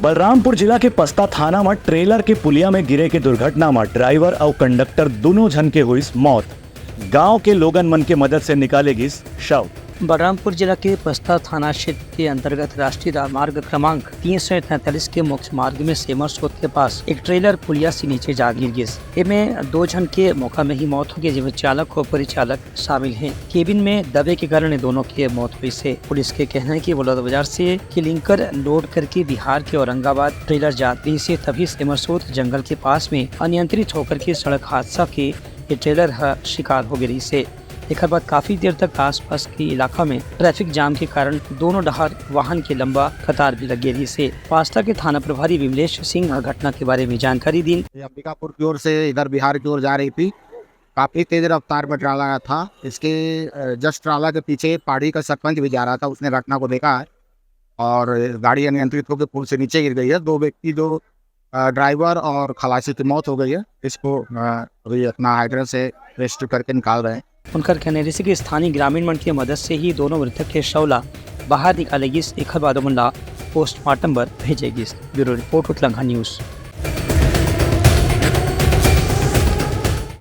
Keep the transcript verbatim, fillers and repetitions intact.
बलरामपुर जिला के पस्ता थाना म ट्रेलर के पुलिया में गिरे के दुर्घटना म ड्राइवर अउ कंडक्टर दूनों झन के होइस मौत। गांव के लोगन मन के मदद से निकाले गिस शव। बलरामपुर जिला के पस्ता थाना क्षेत्र के अंतर्गत राष्ट्रीय राजमार्ग क्रमांक तीन सौ तैंतालीस के मुख्य मार्ग में सेमरसोत के पास एक ट्रेलर पुलिया से नीचे जा गिर गिस। एमे दो झन के मौका में ही मौत हो गई, जेमे चालक और परिचालक शामिल हैं। केबिन में दबे के कारण ये दोनों के मौत हुई से। पुलिस के कहना है कि बलौदाबाजार से क्लिंकर लोड करके बिहार के औरंगाबाद ट्रेलर जात रही से, तभी सेमरसोत जंगल के पास में अनियंत्रित होकर के सड़क हादसा के ये ट्रेलर ह शिकार हो गई रही से। एकर बाद काफी देर तक आसपास के इलाका में ट्रैफिक जाम के कारण दोनों डहार वाहन के लंबा कतार भी लग गई रही से। पस्ता के थाना प्रभारी विमलेश सिंह ह घटना के बारे में जानकारी दीन। ये अंबिकापुर की ओर से इधर बिहार की ओर जा रही थी। काफी तेज रफ्तार में ट्राला आया था। इसके, अ, जस्ट ट्राला के पीछे पहाड़ी का सरपंच भी जा रहा था, उसने घटना को देखा है और गाड़ी अनियंत्रित होकर पुल से नीचे गिर गई है। दो व्यक्ति, जो, अ, ड्राइवर और खलासी की मौत हो गई है। इसको, अ, अभी अपना हाइड्रेंट से रेस्क्यू करके निकाल रहे हैं। उनकर कहना रहिस कि स्थानीय ग्रामीण मन के मदद से ही दोनों मृतक के शव ला बाहर निकाले गिस, एखर बाद ओमन ला पोस्टमार्टम बर भेजे गिस। Bureau report, Utlangha news.